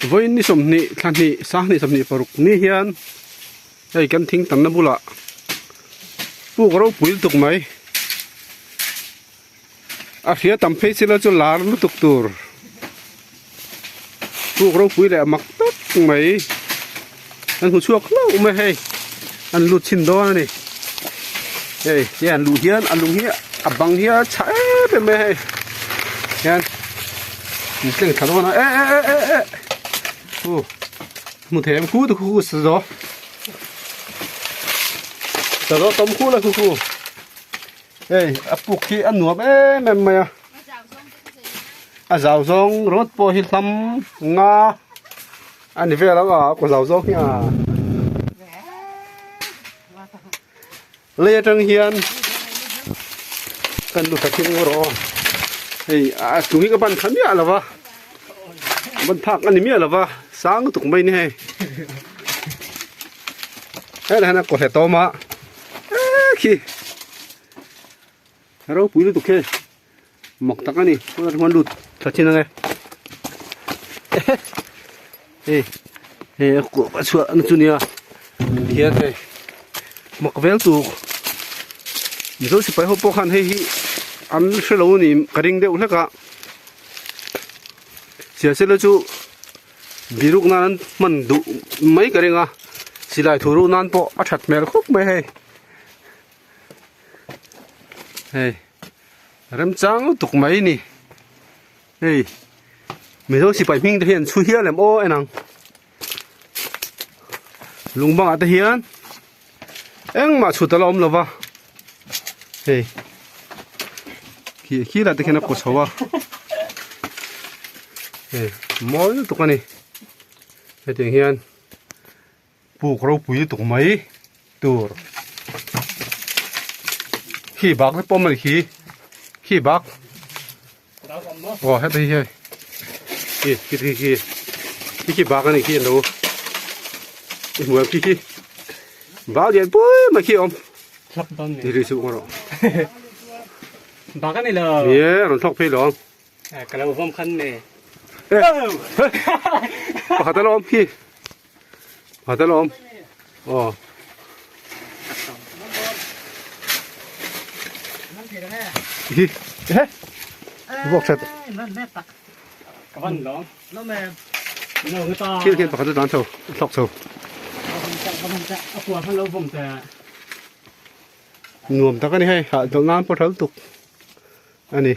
Vawiin ni 20 thla hnih sanghnih 26 ni hian hei kan thing tanna bulah puk ropui lutuk mai a hria tam phei chila chu lar lutuk tur puk ropui leh mak tak mai an hmu chhuak hlauh mai hei an lut chhin dawn a ni hei he an luh hian a lung hi a bang hi a chhah em em mai hei hian an tleng thla dawn a e e e e e u hmu thei em khu te khu khu sa zo sa zo tam khu la khu khu hei a puk hi a nuam em em mai a a zau zawng ringawt pawh hi hlam nga A ni vel ang a, kaw zau zawk hi a. Lei atang hian kan lut a thing rawh aw. Hei a chung hi ka ban tha miah lo va, ban phak a ni miah lo va, sang lutuk mai ni hei. Helai hian a kaw hle tawm a, e khi ropui lutuk khi. Mak tak a ni tunah chuan lut thla chin ang e hei hei a kuah a chhuah na chu nia tihian hei mak vel tur mizo sipai ho pawh khan hei hi an hre lo a ni ka ring deuh hlek a siasela chu biruk nan an hman duh mai ka ring a silai thu ruh nan pawh a that hmel khawp mai hei hei. Remchang lutuk mai ni. Hei Mizo sipai hming te hian chhu hial em aw en ang. Lung bangah te hian engmah chhut ala awm lova. Hei khi khi lah te khian a kaw chho a. Hei mawi lutuk a ni. Hetiang hian Puk ropui lutuk mai tur khi bak te pawm a ni khi khi bak aw heta hi hei khi khi khi khi khi khi bak a ni khi an lo i hmu em khi khi bak lian pui mai khi a awm ti ri suh rawh bak a ni lo ni e a rawn thlawk phei lo ang. Ka lo vawm khan ne. Pakhat a lawm khi. Pakhat a lawm. Aw. Hi. He. Vok that. Ka van lawm. Thil khian pakhat a tlan chho, a thlawk chho. A kua khan lo vawm te. Nuam tak a ni hei, hah dawlh nan pawh tha lutuk a ni.